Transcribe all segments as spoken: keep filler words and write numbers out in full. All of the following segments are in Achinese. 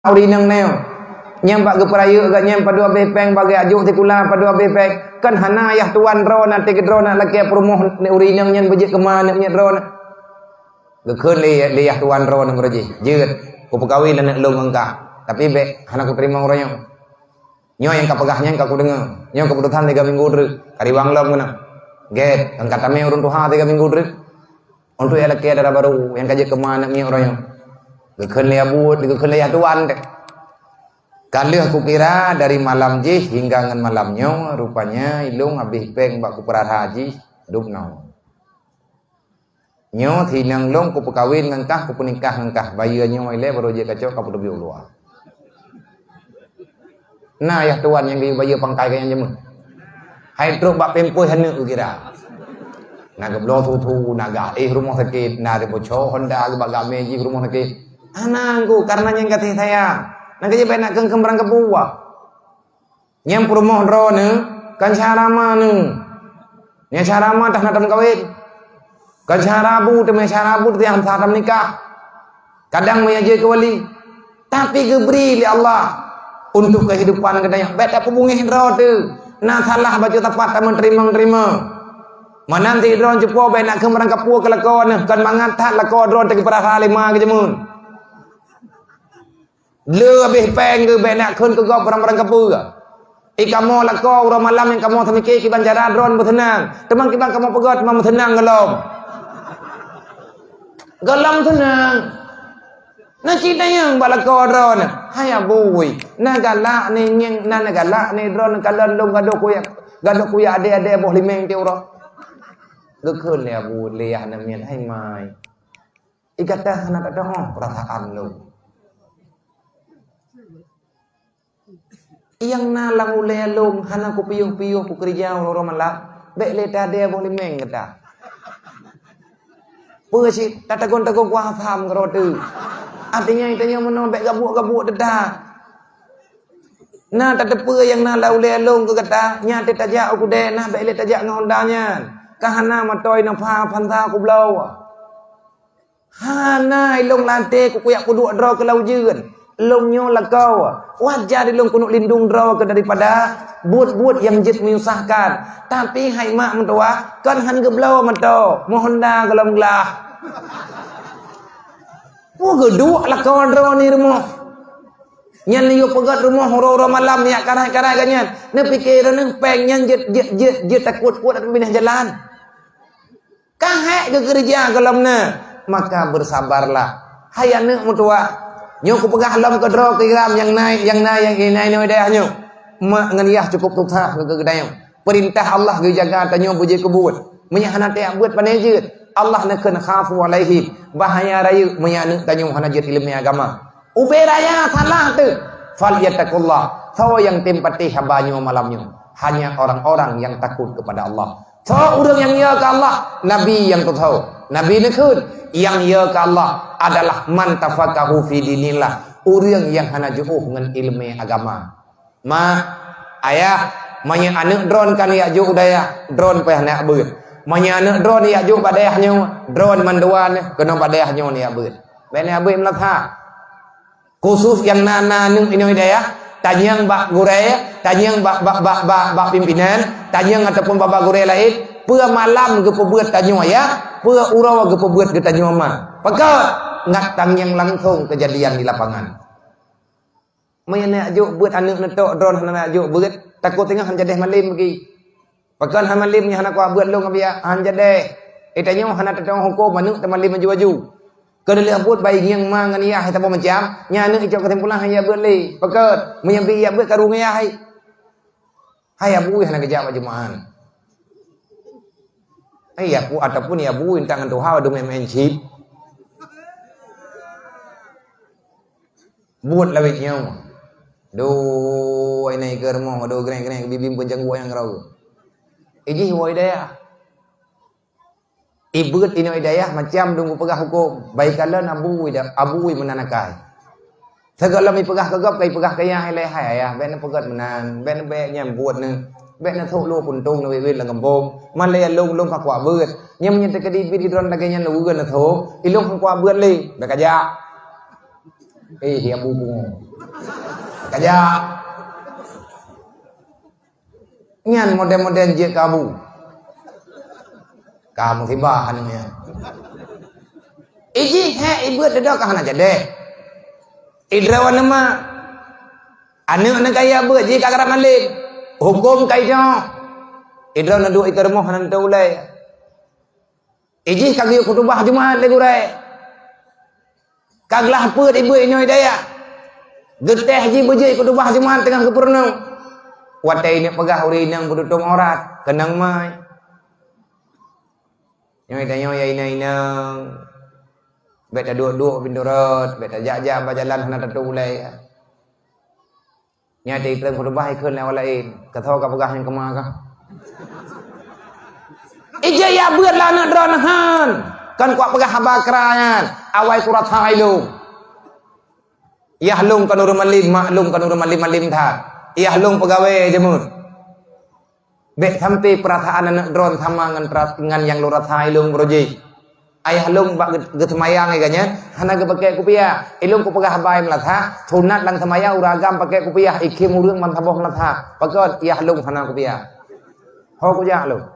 Ureueng inong nyoe. Nyang bak geupeurayeuk geuh nyan padub abéh péng, bak geujak jok sikula padub abéh péng. Kan hana yah tuan droe na, teuka droe na lakée peurumoh ureueng inong nyan beujeuet keu ma aneuk miet droe na. Geukheun lé, lé yah tuan droe na meureuji, "Jeuet, kupeukawen aneuk lôn ngon kah. Tapi bék hana kuteurimong uroe nyoe. Nyoe nyang kapeugah nyan ka kudeungoe. Nyoe keuputosan tiga minggu treuk. Ka riwang lom keunoe. Gét, kan ka tamé ureueng tuha tiga minggu treuk." Untuk nyang lakée dara barô nyang ka jeuet keu ma aneuk miet uroe nyoe. Geukheun lé abu, geukheun lé yah tuan teuh. Ka lheueh kukira dari malam jih hingga ngon malam nyoe, rupanya ilôn abéh péng bak kupeurara jih, dub noe. Nyoe si inong lôn kupeukawen ngon kah, kupeunikah ngon kah. Bayeue nyoe ilée barô jeuet kacok ka peuteubiet u luwa. Na yah tuan nyang geuyue bayeue pangkai keu nyang jameun. Hai trok bak pampers aneuk geukira. Na geubloe susu, na geuéh rumoh sakét, na geuboco honda bak game jih rumoh sakét. Hana, Teungku, karena nyan gaséh sayang. Na geujeuet bék na kheun-kheun barang keupeue. Nyang peurumoh droeneuh kan syara ma neuh. Nyang syara ma teuh na tameukawen. Kan syara bu teuma, syara bu teuh nyang sa tameunikah. Kadang meunyo jeuet keu wali. Tapi geubri lé Allah untuk keuhidupan geutanyoe. Bék tapeubungéh droe teuh. Na salah bacut sapat tameuteurimong-teurimong. Meunan sidroe cupo bék na kheun barang keupeue keu lakoe neuh, kon mangat that lakoe droe teuh geupeurasa lé ma geujameun. Le abéh péng geuh bék na kheun keu gob barang-barang keupeue. I kamoe lakoe uroe malam nyang kamoe seumiké kiban cara droe beuseunang. Teuma kiban kamoe peugét teuma meuseunang gohlom. Gohlom seunang. Na cit tanyong bak lakoe droeneuh, "Hai abui, na galak ni nyang na, na galak ni droeneuh kalon lôn gadôh kuyak, gadôh kuyak adé-adé boh limeng tiep uroe?" Geukheun lé abu lé yah aneuk miet, "Hai mai, i gata hana tatu'oh peurasaan lôn." Nyang na lam ulée lôn hana kupiôh-piôh kukeureuja uroe malam, bék lé tadée boh limeng gata. Peue cit tatagong-tagong kuah asam keudroe teuh. Artinya, tanyoe meunoe bék gabuek-gabuek teuta. Na tateupeue nyang na lam ulée lôn keu gata, nyan teuh tajak u keudée na bék lé tajak ngon honda nyan. Ka hana meutoe nafah pansa kubloe. Hana ilôn lam até kukuyak peuduek droe keu lam ujeuen. Lôn nyoe lakoe, wajar ilôn keuneuk lindong droe keu daripada buet-buet nyang jeuet menyusahkan. Tapi hai mak meutuwah, kon han geubloe meutoe, meuhonda gohlom glah. Peue geuduek lakoe droe ni rumoh? Nyan liyue peugét rumoh uroe-uroe malam nyak karai-karai geuh nyan. Neupike droeneuh péng nyan jeuet, jeuet, jeuet, jeuet takot-kot ateueh binéh jalan. Ka hék geukeureuja gohlom na, maka beusabarlah. Hai aneuk meutuwah, nyoe kupeugah lom keudroe keu Iram nyang na, nyang na, nyang inai nyoe dayah nyoe. Mak ngon yah cukup susah keu geutanyoe. Peurintah Allah geujaga tanyoe beujeuet keu buet. Meunyoe hana tajak beuet, pane jeuet? Allah neukheun khafu alaihim, bahaya rayeuk meunyoe aneuk tanyoe hana jeuet ileumèe agama. Ubé raya salah teuh. Falyattaqullah. Soe nyang tem patéh haba nyoe malam nyoe? Hanya orang-orang yang takut kepada Allah. Soe ureueng nyang yö keu Allah? Nabi nyang teuthô. Nabi neukheun, nyang yö keu Allah adalah man tafaqahu fi dinillah, ureueng nyang hana jiôh ngon ileumèe agama. Mak, ayah, meunyoe aneuk droen ka neujak jok u dayah, droen payah neujak beuet. Meunyoe aneuk droen neujak jok bak dayah nyoe, droen mandua nyoe keunoe bak dayah nyoe neujak beuet. Bék neujak beuet meulakha. Khusus nyang na, na aneuk inoe dayah, tanyong bak gurèe, tanyong bak, bak, bak, bak, bak pimpinan, tanyong ataupun bak, bak gurèe laén, peue malam geupeubeuet tanyoe ayah, peue uroe geupeubeuet geutanyoe ma. Pakon? Ngat tanyong langsong keujadian di lapangan. Meunyoe neujak jok beuet aneuk neutok droen hana neujak jok beuet, takot teungoh han jadeh malem bagi. Pakon han malem nyoe hana kuat beuet lôn abiak, han jadeh. Eh, tanyoe hana tateu'oh hukôm aneuk teumalem aju-aju. Keu lheueh buet bai ngieng ma ngon yah saboh macam, nyan aneuk icok keusimpulan han jak beuet lé. Pakon? Meunyoe bi jak beuet karu ngon yah hai. Hai abui hana geujak bak jeumaáh. Hai aku ataupun ya bui entang ngon tuha adu main-main chip. Buet lawét nyoe. Duh, ai nai keu rumoh, duh, greng-greng, bibim pun cangguek nyang rau. Ijih woe dayah. Ibeuet inoe dayah macam dong geupeugah hukôm. Bai kalon abui da, abui meunan akai. Sigohlom ipeugah keu gob, ka ipeugah keu yah ilée, "Hai ayah, bék neupeugét meunan, bék neubék nyan buet neuh, bék neusôk lôn puntông neuwét-wét lam gampông. Malée lôn, lôn ka kuat beuet. Nyan meunyoe teukeudi bit droen lagée nyan lôn geuneusôk, ilôn han kuat beuet lé, bék kajak." Eh, di Abu Bungo. Kajak. Nyan model-model jeuet keu Abu. Ka musibah aneuk nyan. Ijih hek ibeuet deudok ka hana jadeh. Idroe aneuk ma. Aneuk nyan kaya beuet jih ka karab malem. Huköm ka ijok. Idroe neuduek ikeue rumoh hana neuteu ulée. Ijih ka geuyue khutubah Jumat lé gurée. Ka glah peuet ibeuet inoe dayah. Geuteh jih beujeuet khutubah Jumat teungoh geupeurunoe. Watée ineuk peugah ureuëng inong beututong aurat, keunong mai. Nyoe tanyoe ya inong-inong. Bék taduek-duek pintoe rot, bék tajak-jak bak jalan hana tateu ulée. Nyan teuitrön khutubah ikheun lé awak laén. Keu soe ka peugah nyang keumah kah? Ijak ya beuet lah aneuk droe neuhan. Kan kuat peugah haba kra nyan. Awai kurasa ilung. Yah lung kan ureuëng malim, mak lung kan ureuëng malim-malim that. Yah lung peugawée jeumeut. Bék sampai peurasaan aneuk droe sama ngon peura-, ngon nyang lôn rasa ilung beurujih. Ayah lôn bak geu-, geuseumayang ié geuh nyan, hana geupakée kupiah. Ilung kupeugah haba meulasa, sunat lam seumayang ureuëng agam pakée kupiah, ikhém ureuëng ban saboh meulasa. Pakon, yah lôn hana kupiah. Ho kujak lôn.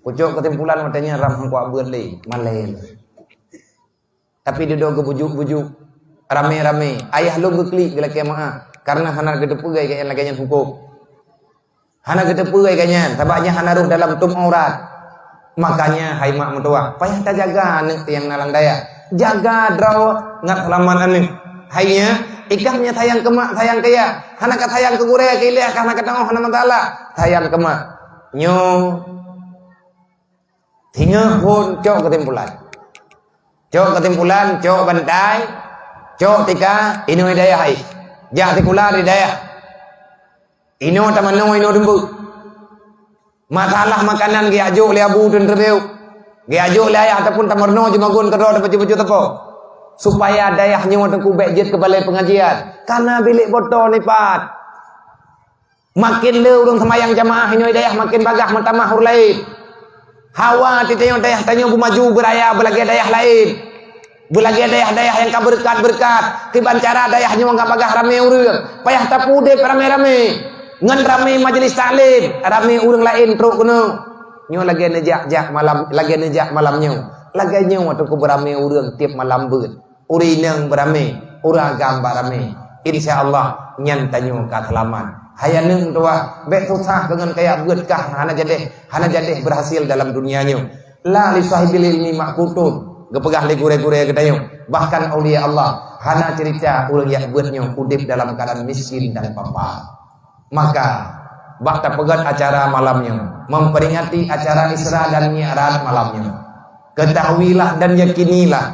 Kucok keusimpulan watée nyan ram hang kuat beuet lé, malée lé. Tapi dudoe geubujuk-bujuk, ramé-ramé. Ayah lôn geuklik geulakée meu'ah, kareuna hana geuteupeue lagée nyan, lagée nyan huköm. Hana geuteupeue lagée nyan, sabab nyan hana rôh dalam tuem aurat. Makanya, hai mak meutuwah, payah tajaga aneuk nyang na lam dayah. Jaga droe ngat seulamat aneuk. Hai nyan, ikah meunyo sayang keu mak, sayang keu yah. Hana ka sayang keu gurée, keu ilée, ka hana ka teu'oh, hana masalah. Sayang keu mak. Nyoe Singoh phon cok keusimpulan. Cok keusimpulan, cok bantai, cok tika, inoe dayah ai. Jak sikula di dayah. Inoe tamanoe, inoe dumbok. Masalah makanan geujak jok lé Abu Tun Reubeu. Geujak jok lé ayah ataupun tameurunoe jimagun keudroe tapeucut-peucut teupeu. Supaya dayah nyoe teungku bék jeuet keu balai peungajian. Kana bilék boto nipat. Makin le ureuëng seumayang jamaah inoe dayah makin bagaih meutamah ureuëng laén. Hawa teutanyoe dayah tanyoe beumaju beuraya beulagée dayah laén. Beulagée dayah-dayah nyang ka beureukat-beureukat. Kiban cara dayah nyoe ka bagaih ramé ureuëng. Payah tapeuudeb ramé-ramé. Ngon ramé majelis taklim, ramé ureuëng laén trok keunoe. Nyoe lagée neujak-jak malam, lagée neujak malam nyoe. Lagée nyoe teungku beuramé ureuëng tieb malam beuet. Ureuëng inong beuramé, ureuëng agam bak ramé. Insya Allah, nyan tanyoe ka seulamat. Hai aneuk meutuwah, bék susah deungon kaya beuet kah hana jadeh, hana jadeh beurhasil dalam dunia nyoe. La li sahibil ilmi maqkutun, geupeugah lé gurée-gurée geutanyoe. Bahkan aulia Allah hana cerita ureuëng jak beuet nyoe udeb dalam keuadaan miskin dan papa. Maka, bak tapeugét acara malam nyoe, memperingati acara Isra dan Mi'raj malam nyoe, ketahuilah dan yakinilah,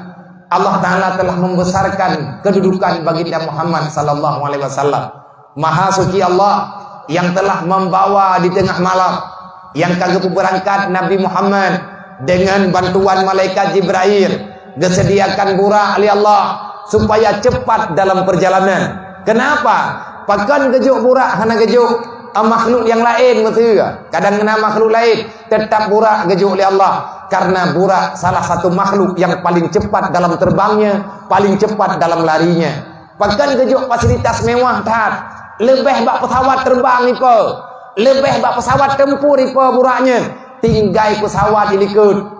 Allah Ta'ala telah membesarkan kedudukan Baginda Muhammad sallallahu alaihi wasallam. Maha suci Allah yang telah membawa di tengah malam, yang ka geupeubeurangkat Nabi Muhammad dengan bantuan malaikat Jibrail, geusediakan burak lé Allah supaya cepat dalam perjalanan. Kenapa? Pakon geujok burak hana geujok, ah, makhluk nyang laén meuteue. Kadang na makhluk laén, teutap burak geujok lé Allah. Karena burak salah satu makhluk yang paling cepat dalam terbangnya, paling cepat dalam larinya. Pakon geujok fasilitas mewah that, leubeh bak pesawat terbang ipo, leubeh bak pesawat tempur ipo burak nyan, tinggai pesawat ilikot.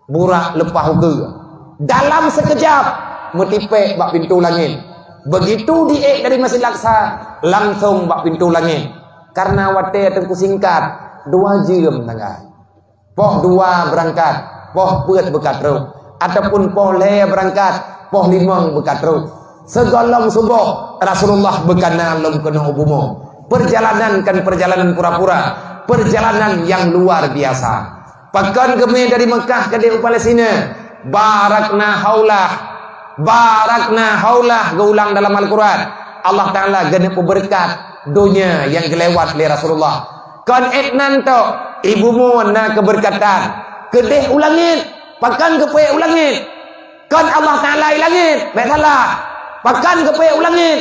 Burak leupah ukeue. Dalam sekejap, meutipék bak pintoe langét. Begitu diék dari Masjid Aqsa, langsong bak pintoe langét. Karena watée teungku singkat, dua jeuem sagai. Poh dua beurangkat, poh peuet beukatrok. Ataupun poh lhée beurangkat, poh limong beukatrok. Sigohlom suboh, Rasulullah beukana lom keunoe u bumoe. Perjalanan kan perjalanan pura-pura, perjalanan yang luar biasa. Pakon geumé dari Mekah keudeh u Palestina, barakna haulah, barakna haulah geuulang dalam Al-Quran. Allah Ta'ala geuneuk peubeureukat donya nyang geulewat lé Rasulullah. Kon ék nan tok, i bumoe na keubeureuketan. Keudeh u langét, pakon geupeuék u langét? Kon Allah Ta'ala i langét, bék salah. Pakon geupeuék u langét?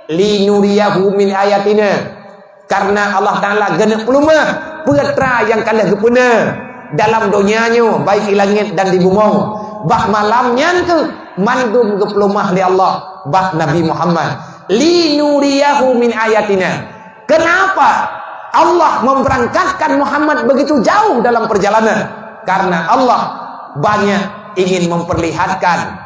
Linuriyahu min ayatina. Karena Allah Ta'ala geuneuk peulumah peue atra nyang ka lheueh geupeuna dalam donya nyoe, baik di langét dan di bumoe. Bak malam nyan keuh mandum geupeulumah lé Allah bak Nabi Muhammad. Linuriyahu min ayatina. Kenapa Allah memberangkatkan Muhammad begitu jauh dalam perjalanan? Karena Allah banyak ingin memperlihatkan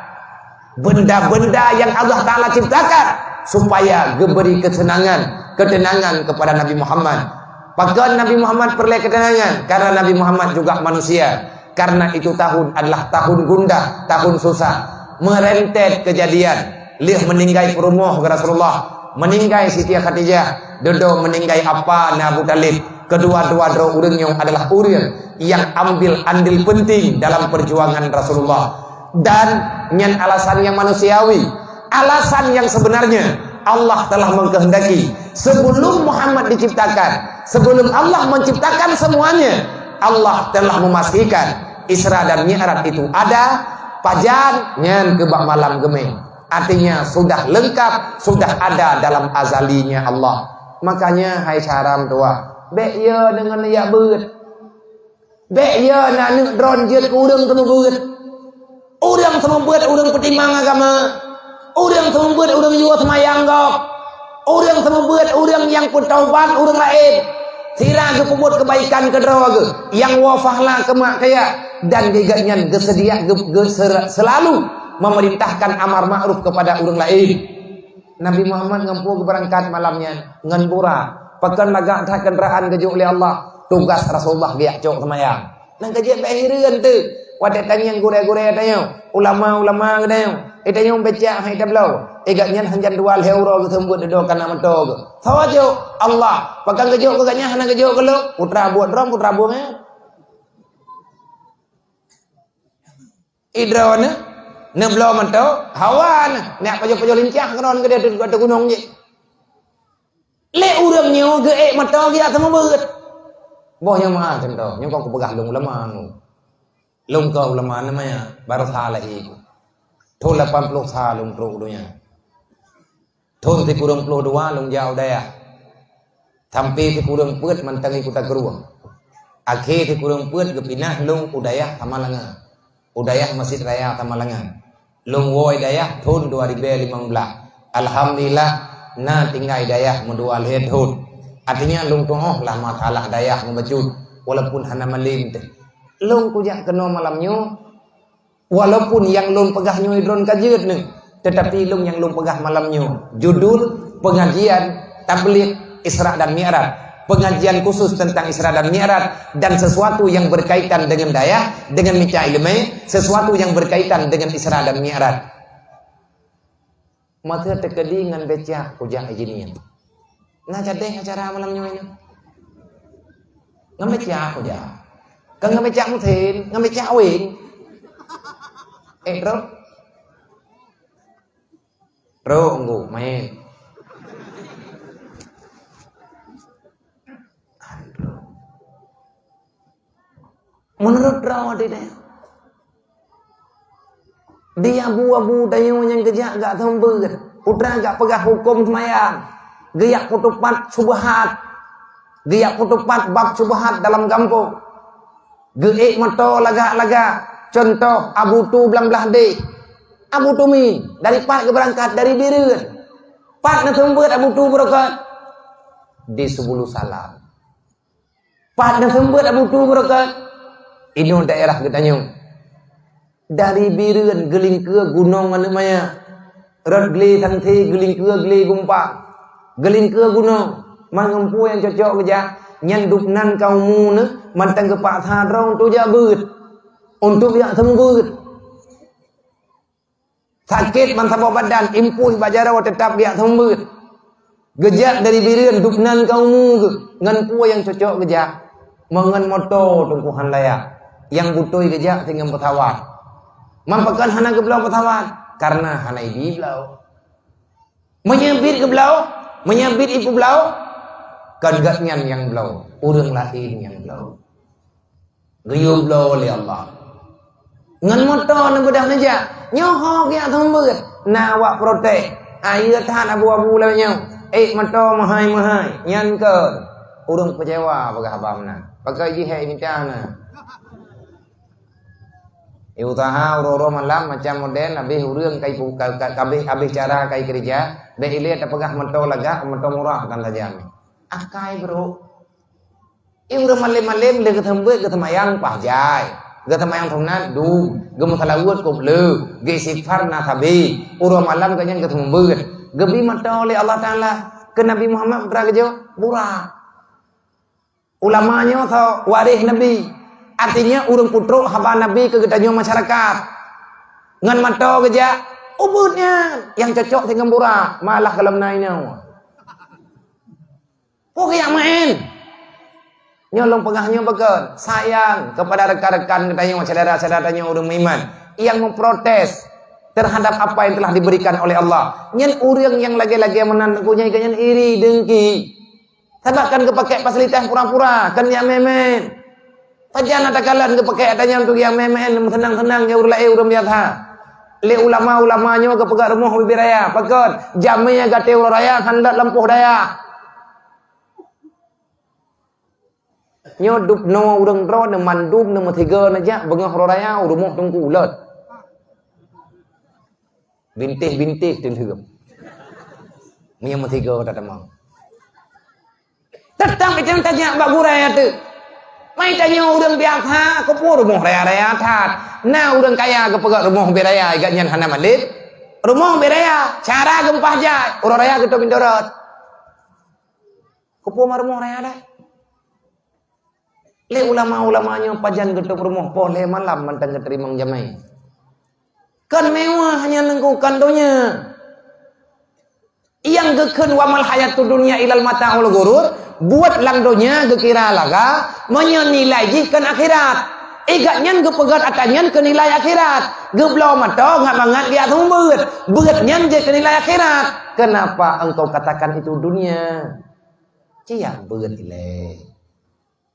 benda-benda yang Allah Ta'ala ciptakan supaya geubri kesenangan, ketenangan kepada Nabi Muhammad. Pakon Nabi Muhammad peureulée ketenangan? Karena Nabi Muhammad juga manusia. Karena itu tahun adalah tahun gundah, tahun susah. Merentet kejadian. Lheueh meninggai peurumoh Rasulullah, meninggai Siti Khadijah, dudoe meninggai apa na Abu Thalib. Kedua-dua droe ureuëng nyoe adalah ureuëng yang ambil andil penting dalam perjuangan Rasulullah. Dan nyan alasan yang manusiawi. Alasan yang sebenarnya, Allah telah mengkehendaki sebelum Muhammad diciptakan, sebelum Allah menciptakan semuanya, Allah telah memastikan Isra dan Mi'raj itu ada. Pajan? Nyan keuh bak malam geumeng. Artinya sudah lengkap, sudah ada dalam azalinya Allah. Makanya hai syedara meutuwah, bék ya deungon jak beuet. Bék ya na aneuk droeneuh jeuet keu ureuëng seumeubeuet. Ureuëng seumeubeuet ureuëng peutimang agama. Ureuëng seumeubeuet ureuëng yue seumayang gob. Ureuëng seumeubeuet ureuëng nyang peutaubat ureuëng laén. Sira geupeubuet keubaikan keu droe geuh, nyang woe pahla keu mak keu yah, dan geuh nyan geuseudia geu-, geu-, ser-, selalu memerintahkan amar makruf kepada ureuëng laén. Nabi Muhammad ngon peue geubeurangkat malam nyan? Ngon burak. Pakon lagak that keundaraan geujok lé Allah. Tugas Rasulullah geujak cok seumayang. Nyang ka jeuet bék hireuen teuh. Watée tanyong gurée-gurée tanyoe, ulama-ulama geutanyoe, eh, tanyoe becak hai tabloe. Eh, gobnyan hana dua lhée uroe geuseumeubeuet dudoe kana meuto geuh. Soe jok? Allah. Pakon geujok keu gobnyan hana geujok keu lôn? Putra buet droe, putra buet nyan. Idroe neuh, neubloe meuto, hawa neuh, neujak pajoh-pajoh lincah keunoe keudeh ateueh gunong jih. Lé ureuëng nyoe geuék meuto geujak seumeubeuet. Boh nyang meu'ah cuntoh, nyoe kon kupeugah lôn ulama nyoe. Lôn kon ulama namanya, baroe sa lahé ku. Thon lapan ploh sa lôn trok u donya. Thon sikureueng ploh dua lôn jak u dayah. Sampoe sikureueng peuet mantong i Kuta Krueng. Akhé sikureueng peuet geupinah lôn u dayah Samalanga. U dayah Masjid Raya Samalanga. Lôn woe dayah thon dua ribèe limong blah. Alhamdulillah, na tinggai dayah meudua lhèe thon. Artinya lôn tu'oh lah masalah dayah meubacut, walaupun hana malem teuh. Lôn kujak keunoe malam nyoe, walaupun nyang lôn peugah nyoe droen ka jeuet neuh, teutapi lôn nyang lôn peugah malam nyoe, judul pengajian tabligh Isra dan Mi'raj. Pengajian khusus tentang Isra dan Mi'raj dan sesuatu yang berkaitan dengan dayah, dengan mita ileumèe, sesuatu yang berkaitan dengan Isra dan Mi'raj. Masa teukeudi ngon becak kujak ijin nyan. Na cadeh acara malam nyoe nyoe. Ngon becak kujak. Kan ngon becak mesin, ngon becak weng. Eh, trok. Trok, nggu, main. Aduh. Meunurot droe di dayah. Di abu-abu tanyoe nyang geujak gak seumeubeuet, putra gak peugah huköm seumayang, geujak peutupat syubhat, geujak peutupat bab syubhat dalam gampông. Geuék meuto lagak-lagak, cuntoh Abu Tu Blang Blah Deh. Abu Tu Mi, dari pat geubeurangkat? Dari Bireuen. Pat neuseumeubeuet Abu Tu Beureukat? Di Subulus Salam. Pat neuseumeubeuet Abu Tu Beureukat? Inoe daerah geutanyoe. Dari Bireuen geulingkeue gunong Aneuk Maya. Rot glé Santé geulingkeue glé Gumpang. Geulingkeue gunong. Man ngon peue nyang cocok geujak, nyan dubnan ka umu neuh mantong geupaksa droe untuk jak beuet. Untuk jak seumeubeuet. Sakét bansaboh badan, impôh bak jaroe, teutap geujak seumeubeuet. Geujak dari Bireuen, dubnan ka umu geuh, ngon peue nyang cocok geujak. Meungon moto Teungku han layak, nyang beutôi geujak singoh peusawat. Man pakon hana geubloe peusawat? Karena hana ibi bloe. Meunyoe bit geubloe, meunyoe bit ipeubloe, kon gobnyan nyang bloe, ureuëng laén nyang bloe. Geuyue bloe lé Allah. Ngon moto neubeudoh neujak, nyoe ho geujak seumeubeuet. Na awak protes, "Ayeue that abu-abu lagèe nyoe. Ék moto meuhai-meuhai." Nyan kon ureuëng keucewa peugah haba meunan. Pakon jih hai mita na. Iusaha uroe-uroe malam macam model habéh ureuëng kai pu-, ka, ka, ka habéh, habéh cara kai keureuja, bék ilée tapeugah meuto lagak, meuto murah dan sajan. Akai, bro. Eh, ureuëng malem-malem lé geuseumeubeuet geuseumayang paih jai. Geuseumayang sunat dum, geumeuseulaweuet kôb le, geuistighfar na sabe. Uroe malam geuh nyan geuseumeubeuet. Geubi meuto lé Allah Taala keu Nabi Muhammad putra geuh, bura. Ulama nyoe soe waréh Nabi. Artinya ureuëng peutrok haba Nabi keu geutanyoe masyarakat. Ngon meuto geujak, ubeuet nyan nyang cocok singon bura, malah gohlom na inoe. Peue geujak maén? Nyoe lôn peugah nyoe beukon, sayang kepada rekan-rekan geutanyoe, syedara-syedara tanyoe ureuëng meuiman nyang memprotes terhadap apa yang telah diberikan oleh Allah. Nyan ureuëng nyang lagée-lagée meunan, geuh nyan iri, dengki. Sabab kan geupakék fasilitas pura-pura, kan nyang meuén-meuén. Pajan na takalon geupakék ata nyan untuk nyang meuén-meuén, meuseunang-seunang nyang ureuëng laén ureuëng biasa. Lé ulama-ulama nyoe geupeugah rumoh ubé raya, pakon jamé gata uroe raya hán lôt lampôh dayah. Nyoe dub noe ureuëng droeneuh mandum neumeusigoe neujak beungoh uroe raya u rumoh teungku lôt. Bintéh-bintéh teunheuem. Meunyoe meusigoe tateumong. Teutap itém tajak bak gurée ateueh. Mai tanyoe ureuëng biasa, keupeue rumoh raya-raya that. Na ureuëng kaya geupeugah rumoh ubé raya, igat nyan hana maleb. Rumoh ubé raya, cara geumpah jai, uroe raya geutôb indorot. Keupeue ma rumoh raya dai? Lé ulama-ulama nyoe pajan geutôb rumoh poh lhée malam mantong geuteurimong jamé. Kon meuwah nyan lengkukan donya. Nyang geukheun wa mal hayatud dunya illal mata'ul ghurur, buet lam donya geukira laga, meunyoe nilai jih kon akhirat. Igat nyan geupeugét ata nyan keu nilai akhirat. Geubloe mata ngat mangat geujak seumeubeuet. Beuet nyan jeuet keu nilai akhirat. Kenapa engkau katakan itu dunia? Ciyak beuet ilée.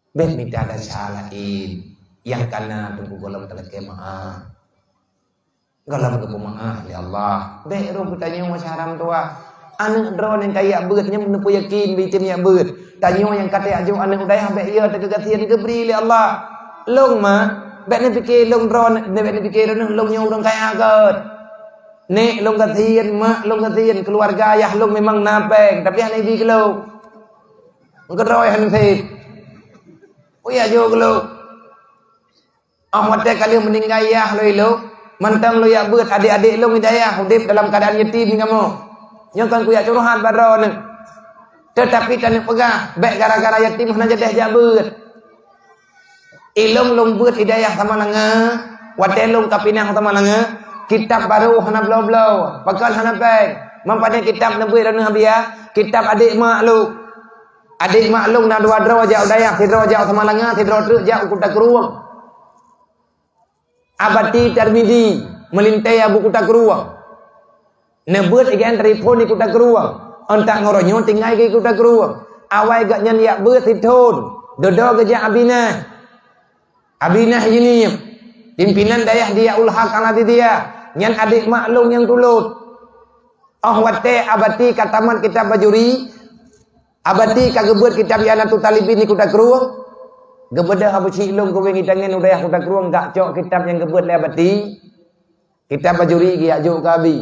Bék mita desya laén nyang kana teungku gohlom talakée meu'ah. Gohlom geupeumeu'ah lé Allah. Bék roh geutanyoe meusaram tuha. Aneuëk droeneuh nyang ka jak beuet nyan neupeuyakin beutem jak beuet. Tanyoe nyang ka tajak jok aneuëk u dayah bék yo takeugasien geubri lé Allah. Lôn ma, bék neupike lôn droeneuh, bék neupike droeneuh lôn nyoe ureuëng kaya gét. Nék lôn gasien, mak lôn gasien, keuluwarga ayah lôn memang na péng, tapi hana ibi keu lôn. Keudroe hana sép. Uya jok keu lôn. Oh watée ka lheueh meuninggai yah lôn ilôn, mantong lôn jak beuet adék-adék lôn i dayah udeb dalam keuadaan yatim kamoe. Nyoe kon kujak curhat bak droeneuh. Teutapi taneuk peugah, bék gara-gara yatim hana jadeh jak beuet. Ilôn lôn beuet i dayah Samalanga, watée lôn ka pinah Samalanga, kitab barô hana bloe-bloe, pakon hana péng. Meupadé kitab neubeuet droeneuh hadiah, kitab adék mak lôn. Adék mak lôn na dua droe jak u dayah, sidroe jak u Samalanga, sidroe treuk jak u Kuta Krueng. Abati Tarmidi, meulintée Abu Kuta Krueng. Neubeuet igan telepon di Kuta Krueng. Ôn tak ngon uroe nyoe tinggai di Kuta Krueng. Awai gobnyan jak beuet sithon, dudoe geujak Abinah. Abinah Yunieb, pimpinan dayah Diyaul Haq Al-Aziziyah, nyan adék mak lôn nyang tulôt. Oh watée Abati ka tamat kitab Bajuri, Abati ka geubeuet kitab I'anatut Thalibin di Kuta Krueng. Geubeudôh Abu Syik lôn keuwéng itangen u dayah Kuta Krueng gak cok kitab nyang geubeuet lé Abati. Kitab Bajuri geujak jok keu Abi.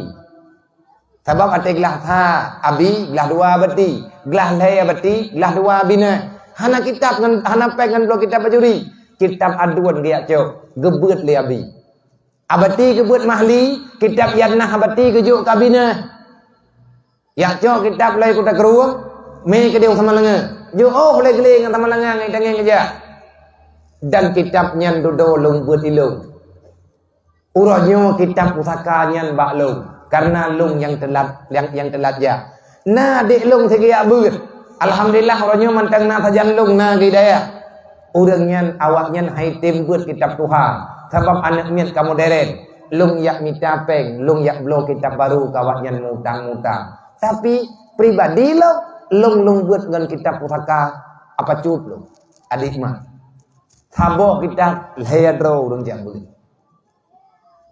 Sabab watée glah sa Abi, glah dua Abati, glah lhée Abati, glah dua Abinah. Hana kitab ngon, hana péng ngon bloe kitab Bajuri. Kitab aduen geujak cok, geubeuet lé Abi. Abati geubeuet Mahli, kitab I'anah Abati geujok keu Abinah. Jak cok kitab lé Kuta Krueng, mé keudeh Samalanga. Jiôh lé geulée ngon Samalanga ngon itangen geujak. Dan kitab nyan dudoe lôn beuet ilôn. Uroe nyoe kitab pusaka nyan bak lôn, kareuna lôn nyang teulat, nyang, nyang teulat jak. Na adék lôn sigeujak beuet. Alhamdulillah, uroe nyoe mantong na sajan lôn na di dayah. Ureuëng nyan, awaknyan han item beuet kitab tuha, sabab aneuëk miet ka moderen. Lôn jak mita péng, lôn jak bloe kitab barô keu awaknyan mutang-mutang. Tapi, pribadi lôn, lôn, lôn beuet ngon kitab pusaka apa cut lôn. Adék mak. Saboh kitab lhée droe ureuëng jak beuet.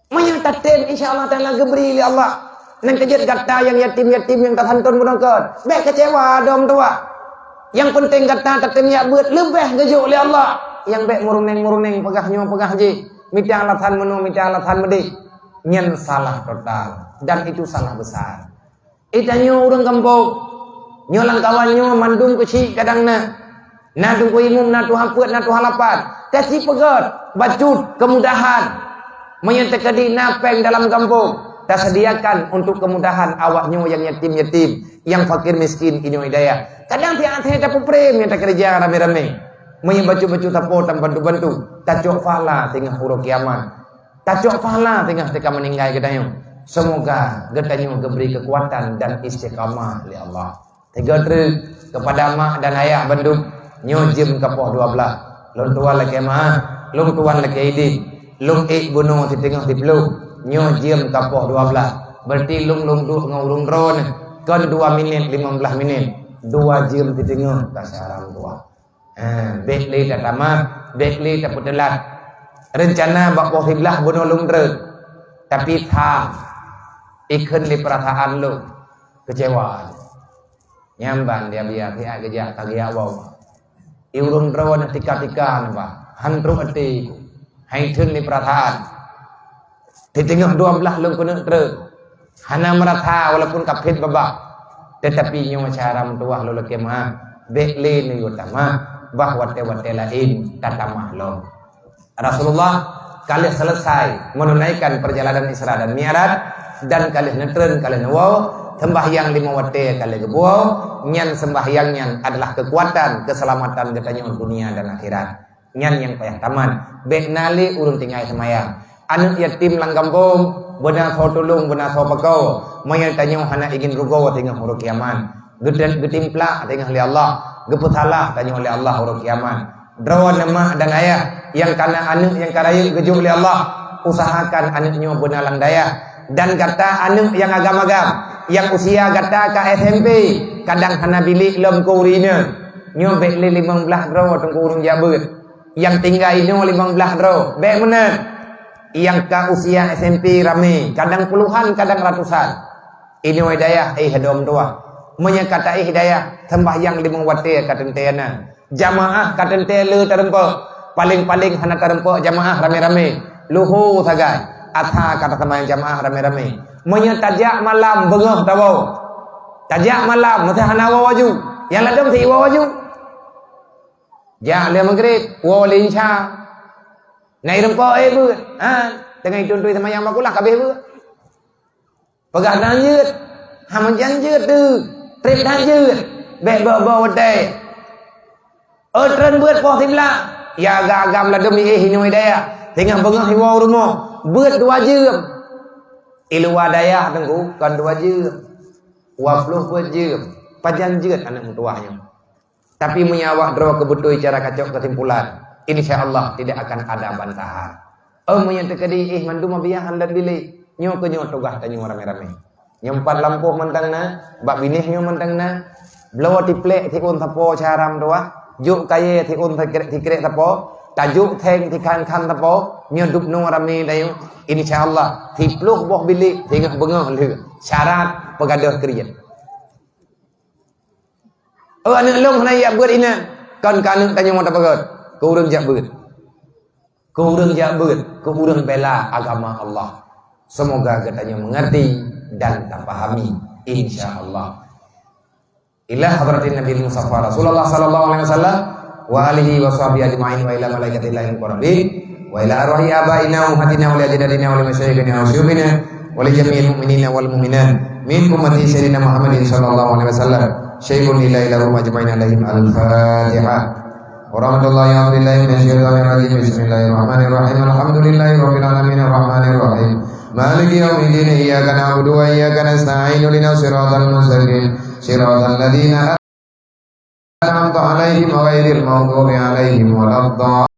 Meunyoe tatem, insya Allah Taala geubri lé Allah. Nyang keujeuet gata nyang yatim-yatim nyang tasanton beunangkot, bék keucewa dong tuha. Nyang peunteng gata tatem jak beuet leubeh geujok lé Allah. Nyang bék meuruneng-meuruneng peugah nyoe peugah jih. mita alasan meunoe, mita alasan meudeh, nyan salah total dan itu salah besar. Eh, tanyoe ureuëng gampông, nyoe lam kawan nyoe mandum keuchik kadang na. Na tuha imum, na tuha peuet, na tuha lapan. Taci peugét, bacut, kemudahan. Meunyoe teukeudi na péng dalam gampông, tasediakan untuk kemudahan awak nyoe nyang yatim-yatim, nyang fakir miskin inoe dayah. Kadang tieb-tieb tapeuprem nyang takeureuja ramé-ramé. Meunyoe bacut-bacut sapo tabantu-bantu, tacok pahala singoh uroe kiamat. Tacok pahala singoh teuka meuninggai geutanyoe. Seumoga geutanyoe geubri keukuatan dan istiqamah lé Allah. Tiga treuk keupada mak dan ayah bandum, nyoe jeuem ka poh dua blaih. Lôn tuan lakée meu'ah, lôn tuan lakée idin, lôn ék bunoe siteungoh siploh, nyoe jeuem ka poh dua blaih. Berarti lôn, lôn duek ngon ureuëng droeneuh kon dua minit, limong blaih minit, dua jeuem siteungoh ka siaran tuah. Ha, bék lé tatamah, bék lé tapeuteulat. Reuncana bak poh siblaih bunoe lôn treun, tapi tham ikheun lé peurasaan lôn keucewa. Nyan ban dia biasa geujak ka geujak woe. I ureuëng droeneuh tika-tika nibak, han trok até, hai theun lé peurasaan. Di teungoh dua blaih lôn keuneuk treun. Hana meurasa walaupun ka phét babah. Tetapi nyoe cara meutuwah lôn lakée meu'ah, bék lé neuyue tamah, bah watée-watée laén tatamah lom. Rasulullah ka lheueh selesai menunaikan perjalanan Isra dan Mi'raj, dan ka lheueh neutreun, ka lheueh neuwoe, sembahyang lima watée ka lheueh geuwoe, nyan sembahyang nyan adalah kekuatan keselamatan geutanyoe dunia dan akhirat. Nyan nyang payah tamat. Bék na lé ureuëng tinggai seumayang. Aneuëk yatim lam gampông, beuna soe tulông, beuna soe pakôe. Meunyoe tanyoe hana idin rugoe teungoh uroe kiamat, geutem-, geutimplak teungoh lé Allah, geupeusalah tanyoe lé Allah uroe kiamat. Droeneuh mak dan ayah nyang kana aneuëk nyang ka rayeuk geujok lé Allah, usahakan aneuëk nyoe beuna lam dayah. Dan gata aneuëk nyang agam-agam, nyang usia gata ka S M P, kadang hana bilék lom keu ureuëng inong, nyoe bék lé limong blaih droe teungku ureuëng jak beuet. Nyang tinggai inoe limong blaih droe, bék meunan. Nyang ka usia S M P ramé, kadang puluhan, kadang ratusan. Inoe dayah éh dom tuah. Meunyoe ka taéh dayah, sembahyang limong watée ka teuntée na. Jamaah ka teuntée le tareumpok. Paléng-paléng hana tareumpok jamaah ramé-ramé. Luho sagai, atra ka taseumbahyang jamaah ramé-ramé. Meunyoe tajak malam beungoh tawoe. Tajak malam, meusé hana woe aju. Nyang ladom si woe aju. Jak lé Maghrib, woe lé Isya. Na ireumpok éh beuet. Ha, teungoh itui-tui seumayang bak kulah ka abéh beuet. Peugah dan jeuet. Ha, meujan jeuet tu. Trép dan jeuet. Bék bak-bak watée. Oh, treun beuet poh siblaih. Ya agam-agam ladom éh inoe dayah. Teungoh beungoh iwoe rumoh. Beuet dua jeuem. I luwa dayah teungku kon dua jeuem. Dua ploh beuet jeuem. Pajan jeuet aneuëk meutuwah nyoe. Tapi meunyoe awak droe keubeutôi cara kacok keusimpulan, insya Allah tidak akan ada bantahan. Oh, meunyoe teukeudi éh mandum abiah lam bilék, nyoe keuh nyoe tugaih tanyoe ramé-ramé. Nyoe pat lampôh mantong na, bak binéh nyoe mantong na, bloe tiplek siôn sapo cara meutuwah, jok kayée siôn sikrek-sikrek sapo, tajok theng sikhan-khan sapo, nyoe dubnoe ramé tanyoe. Insya Allah, siploh boh bilék singoh beungoh lheueh syarat peugadôh kriet. Oh, aneuëk lôn hana jak beuet inan. Kon keu aneuëk tanyoe mata peugét. Keu ureuëng jak beuet. Keu ureuëng jak beuet. Keu ureuëng bela agama Allah. Semoga geutanyoe mengerti dan tapahami. Insya Allah. Ila hadratin Nabi Mustafa Rasulullah sallallahu alaihi wasallam wa alihi wa sahbihi ajma'in wa ila malaikatillahil muqarrabin. Wa ila arwahi abaina wa ummahatina wa li ajdadina wa li masyayikhina wa syuyukhina wa li jami'il mu'minina wal mu'minat min ummati sayyidina Muhammadin sallallahu alaihi wasallam. Syai'un lillahi lahum ajma'in alaihim al-Fatihah. Wa rahmatullahi wa billahi minasyaitonir rajim. Bismillahirrahmanirrahim. Alhamdulillahi rabbil alamin arrahmanir rahim. Maliki yaumiddin. Iyyaka na'budu wa iyyaka nasta'in. Ihdinas siratal mustaqim. Siratal ladzina an'amta 'alaihim ghairil maghdubi 'alaihim waladdallin.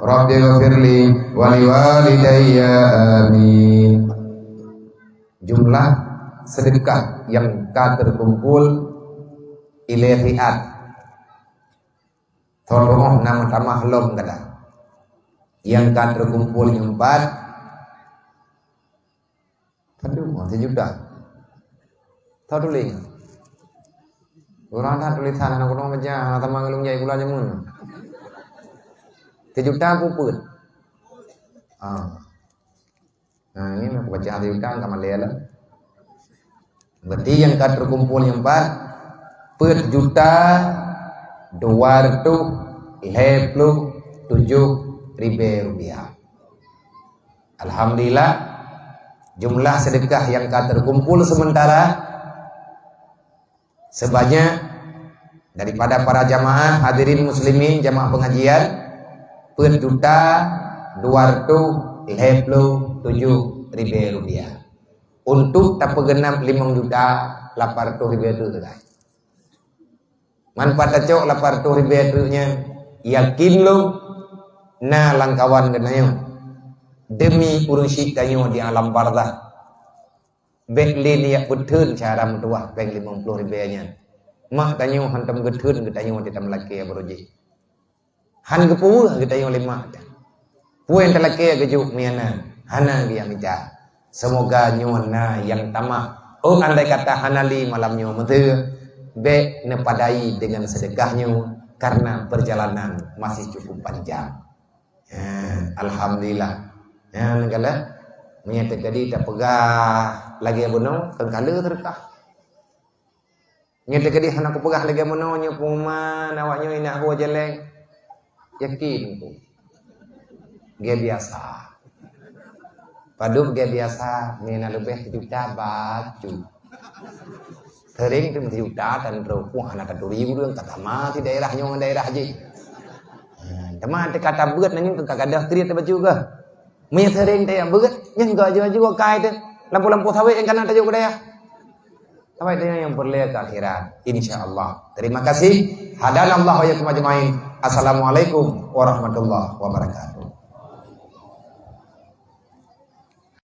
Rabbighfirli wa liwalidayya. Amin. Jumlah sedekah nyang ka teukumpul ilée riat. Tolong nama tamah lom kada. Nyang ka teukumpul nyoe pat Padum, oh, sijuta. Tau tuléh. Urang that tulésan hana gunong baca, hana tamah ngon lôn jai gula jameun. Seujuta peuet. Ah. Nah, ini aku baca satu juta, enggak malé lah. Berarti yang ka terkumpul yang empat, empat juta dua ratus lima puluh tujuh ribu rupiah. Alhamdulillah, jumlah sedekah yang ka terkumpul sementara sebanyak daripada para jamaah hadirin muslimin jamaah pengajian, empat juta dua ratus lima puluh tujuh ribu rupiah. Untuk tapeugenap limong juta lapan ratus ribu tu, guys. Manfaat tacok lapan ratus ribu tu nyan, yakin lom na langkawan geutanyoe demi ureueng syiek tanyoe di alam barzakh. Bék lé neujak peutheun cara meutuwah péng limong ploh ribèe nyan. Mak tanyoe hántom geutheun geutanyoe di tameulakèe baroe jih. Hán geupeuweueh geutanyoe lé mak teuh. Peue nyang talakèe geujok meunan, hana geujak mita. Seumoga nyoe na nyang tamah. Oh, andai kata hana lé malam nyoe meuteue, bék neupadai deungon seudeukah nyoe, karena peurjalanan masih cukup panjang. Ha, alhamdulillah. Nyan kala, meunyoe teukeudi tapeugah lagèe bunoe, keu kala teureukah. Nyoe teukeudi hana kupeugah lagèe bunoe, nyoe pengumuman awak nyoe inak hue jeleng. Yakin ku. Gaya biasa. Padub gaya biasa, mina leubeh sejuta baju. Sering tu sejuta tan droe, puh hana taturi ureueng, ka sama si daerah nyoe ngon daerah jih. Ha, teuma teuka tabeuet nangin ka gadoh kriet baju kah. Meunyoe sering tajak beuet, nyan ka aju-aju akai teuh. Lampu-lampu sawét nyang kana tajok keu dayah. Sampai dengan yang peureulèe keu akhirat, insya Allah. Terima kasih. Hadanallahu wa iyyakum ajmain. Assalamualaikum warahmatullahi wabarakatuh.